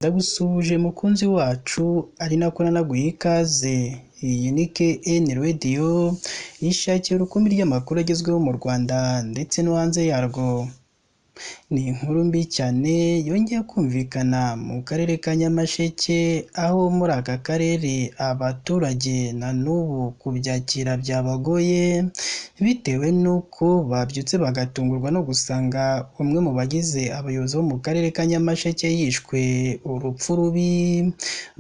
Ndagusuhuje mukunzi wacu ari nako nanaguha ikaze, iyi ni KN Radio yishakira urukumbi ry'amakuru agezweho mu Rwanda ndetse no hanze yarwo. Ni inkuru mbi cyane yongeye kumvikana mu karere ka Nyamasheke, aho muri aka karere abaturage na n'ubu kubyakira byabagoye, bitewe n'uko babyutse bagatungurwa no gusanga umwe mu bagize abayobozi bo mu karere ka Nyamasheke yishwe urupfu rubi,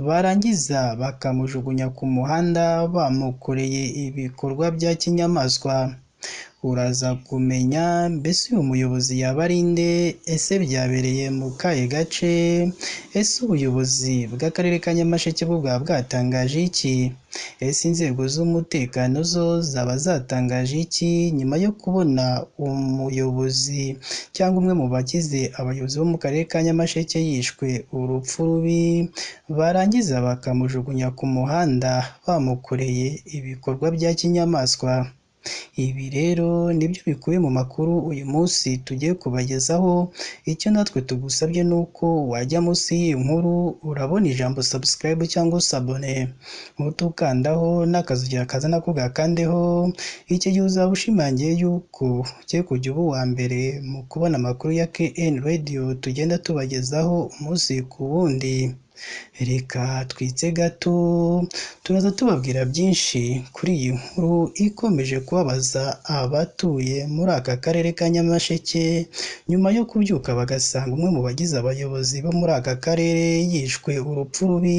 barangiza bakamujugunya ku muhanda bamukoreye ibikorwa bya kinyamaswa. Uraza kumenya mbese uyu muyobozi yaba ari nde? Ese byabereye mu kahe gace? Ese ubuyobozi bw'akarere ka Nyamasheke bwo bwaba bwatangaje iki? Ese inzego z'umutekano zo zaba zatangaje iki nyuma yo kubona umuyobozi cyangwa umwe mu bagize abayobozi bo mu karere ka Nyamasheke yishwe urupfu rubi, barangiza bakamujugunya ku muhanda bamukoreye ibikorwa bya kinyamaswa? Ibi rero nibyo bikubiye mu makuru uyu munsi tugiye kubagezaho, icyo natwe tugusabye ni uko wajya munsi y'iyi nkuru urabona ijambo subscribe cyangwa s'abone, utukandaho n'akazugira kaza nako gakandeho, icyo gihe uzaba ushimangiye yuko ugiye kujya uba uwa mbere mu kubona amakuru ya KN Radio tugenda tubagezaho umunsi ku wundi. Reka twitse gato turaza tubabwira byinshi kuri iyi nkuru ikomeje kubabaza abatuye muri aka karere ka Nyamasheke, nyuma yo kubyuka bagasanga umwe mu bagize abayobozi bo muri aka karere yishwe urupfu rubi,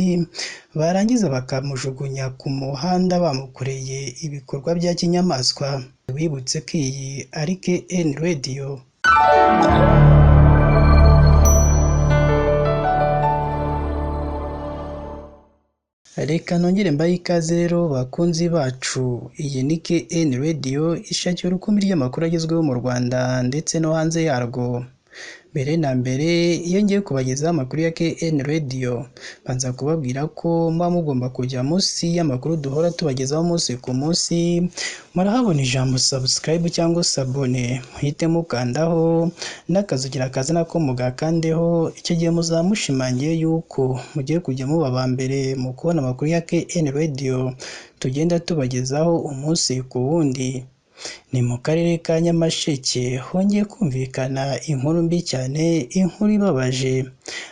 barangiza bakamujugunya ku muhanda bamukoreye ibikorwa bya kinyamaswa. Wibutse ko iyi ari KN Radio. Reka nongere mbahe ikaze rero bakunzi bacu, iyi ni KN Radio ishakira urukumbi ry'amakuru agezweho mu Rwanda ndetse no hanze yarwo. Mbere na mbere iyo ngiye kubagezaho amakuru ya KN Radio, mbanza kubabwira ko muba mugomba kujya munsi y'amakuru duhora tubagezaho umunsi ku munsi, murahabona ijambo subscribe cyangwa s'abone, muhite mukandaho n'akazugira kaza nako mugakandeho, icyo gihe muzaba mushimangiye yuko mugiye kujya muba aba mbere mu kubona amakuru ya KN Radio tugenda tubagezaho umunsi ku wundi. Ni mu karere ka Nyamasheke hongeye kumvikana inkuru mbi cyane, inkuru ibabaje,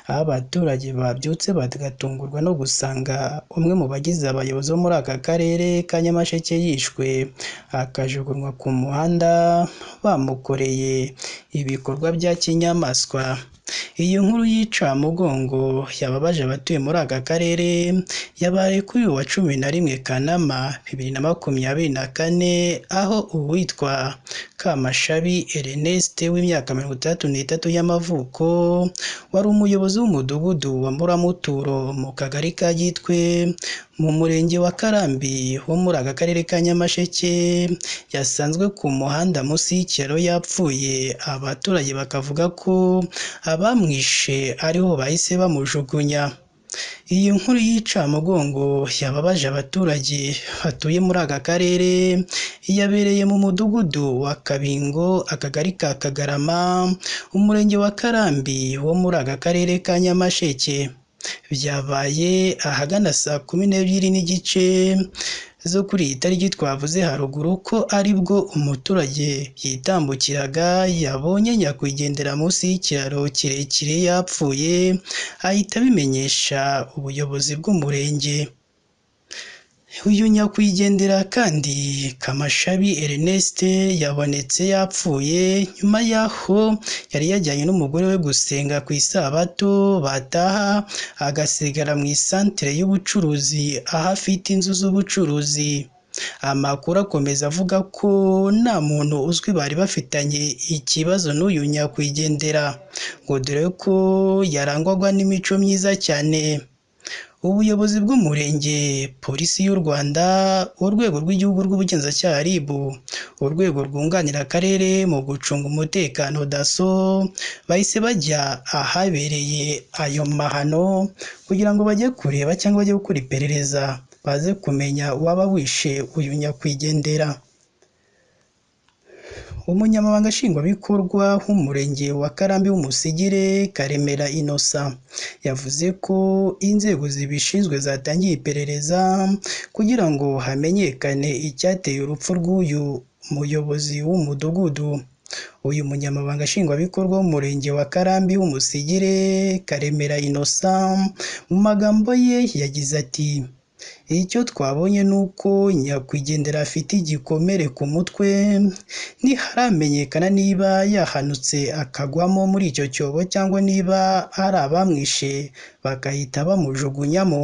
aho abaturage babyutse bagatungurwa no gusanga umwe mu bagize abayobozi bo muri aka karere ka Nyamasheke yishwe, akajugunywa ku muhanda bamukoreye ibikorwa bya kinyamaswa. Iyi nkuru y'incamugongo yababaje abatuye muri aka karere, yabaye kuri uyu wa 11 Kanama 2024, aho uwitwa Kamashabi Ernest w'imyaka 63 y'amavuko, wari umuyobozi w'umudugudu wa Muramuturo mu kagari ka Gitwe, mu murenge wa Karambi wo muri aka karere ka Nyamasheke, yasanzwe ku muhanda munsi y'ikiraro yapfuye, abaturage bakavuga ko abamwishe ariho bahise bamujugunya. Iyi nkuru y'incamugongo yababaje abaturage batuye muri aka karere, yabereye mu mudugudu wa Kabingo, akagari ka Kagarama, umurenge wa Karambi wo muri aka karere ka Nyamasheke. Byabaye ahagana saa 12:30 zo kuri iyi tariki twavuze haruguru ko aribwo umuturage yitambukiraga yabonye nyakwigendera munsi y'ikiraro kirekire yapfuye, ahita abimenyesha ubuyobozi bw'umurenge. Uyu nyakwigendera kandi Kamashabi Ernest yabonetse yapfuye nyuma y'aho yari yajyanye n'umugore we gusenga ku isabato, bataha agasigara mu isantere y'ubucuruzi aho afite inzu z'ubucuruzi. Amakuru akomeza avuga ko nta muntu uzwi bari bafitanye ikibazo n'uyu nyakwigendera, ngo dore ko yarangwaga n'imico myiza cyane. Ubuyobozi bw'umurenge, polisi y'u Rwanda, urwego rw'igihugu rw'ubugenzacyaha RIB, urwego rwunganira akarere mu gucunga umutekano DASSO, bahise bajya ahabereye ayo mahano kugira ngo bajye kureba cyangwa bajye gukora iperereza, baze kumenya uwaba wishe uyu nyakwigendera. Umunyamabanga Nshingwabikorwa w'Umurenge wa Karambi w'Umusigire, Karemera Innocent, yavuze ko inzego zibishinzwe zatangiye iperereza kugira ngo hamenyekane icyateye urupfu rw'uyu muyobozi w'umudugudu. Uyu munyamabanga Nshingwabikorwa w'Umurenge wa Karambi w'Umusigire, Karemera Innocent, mu magambo ye yagize ati: "Icyo twabonye ni uko nyakwigendera afite igikomere ku mutwe, ntiharamenyekana niba yahanutse akagwamo muri icyo cyobo cyangwa niba ari abamwishe bagahita bamujugunyamo."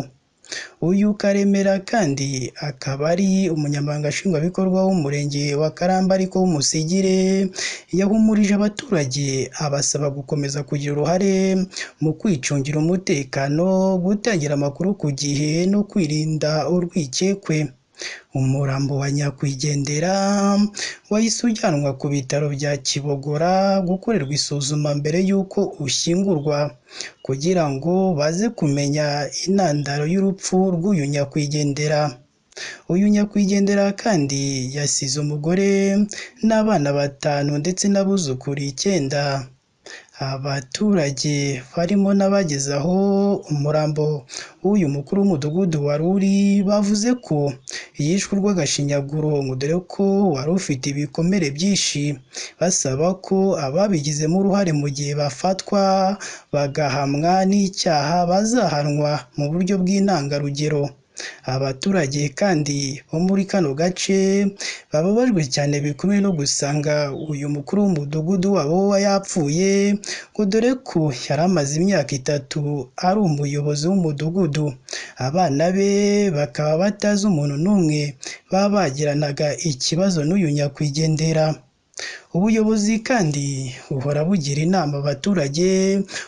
Uyu Karemera kandi akaba ari umunyamabanga Nshingwabikorwa w'Umurenge wa Karambi ariko w'Umusigire, yahumurije abaturage abasaba gukomeza kugira uruhare mu kwicungira umutekano, gutangira amakuru ku gihe no kwirinda urwikekwe. Umurambo wa nyakwigendera wahise ujyanwa ku bitaro bya Kibogora gukorerwa isuzuma mbere y'uko ushyingurwa, kugira ngo baze kumenya intandaro y'urupfu rw'uyu nyakwigendera. Uyu nyakwigendera kandi yasize umugore n'abana batanu ndetse n'abuzukuru 9. Abaturage barimo n'abageze aho umurambo w'uyu mukuru w'umudugudu wari uri, bavuze ko yishwe urw'agashinyaguro ngo dore ko wari ufite ibikomere byinshi, basaba ko ababigizemo uruhare mu gihe bafatwa bagahamwa n'icyaha bazahanwa mu buryo bw'intangarugero. Abaturage kandi bo muri kano gace bababajwe cyane bikomeye no gusanga uyu mukuru w'umudugudu wabo yapfuye, ngo dore ko yari amaze imyaka 3 ari umuyobozi w'umudugudu, abana be bakaba batazi umuntu n'umwe baba bagiranaga ikibazo n'uyu nyakwigendera. Ubuyobozi kandi buhora bugira inama abaturage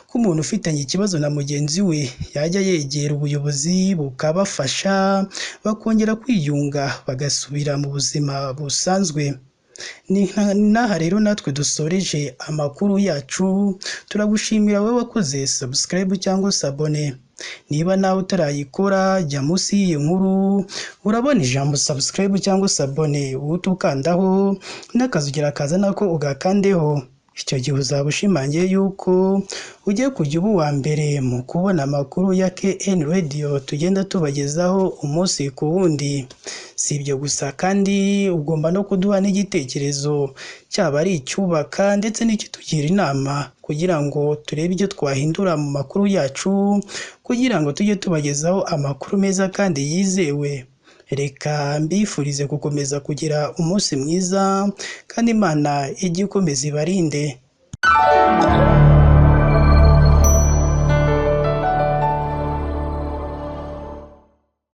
ko umuntu ufitanye ikibazo na mugenzi we yajya yegera ubuyobozi bukabafasha bakongera kwiyunga bagasubira mu buzima busanzwe. Ni n'aha rero natwe dusoreje amakuru yacu, turagushimira wowe wakoze subscribe cyangwa s'abone. Niba nawe utarayikora, jya munsi y'iyi nkuru urabona ijambo subscribe cyangwa s'abone, uhite ukandaho n'akazogera kaza nako ugakandeho. Icyo gihe uzaba ushimangiye yuko ugiye kujya uba uwa mbere mu kubona amakuru ya KN Radio tugenda tubagezaho umunsi ku wundi. Si ibyo gusa kandi ugomba no kuduha n'igitekerezo, cyaba ari icyubaka ndetse n'ikitugira inama, kugira ngo turebe ibyo twahindura mu makuru yacu, kugira ngo tujye tubagezaho amakuru meza kandi yizewe. Reka mbifurize gukomeza kugira umunsi mwiza kandi Imana ijye ikomeza ibarinde.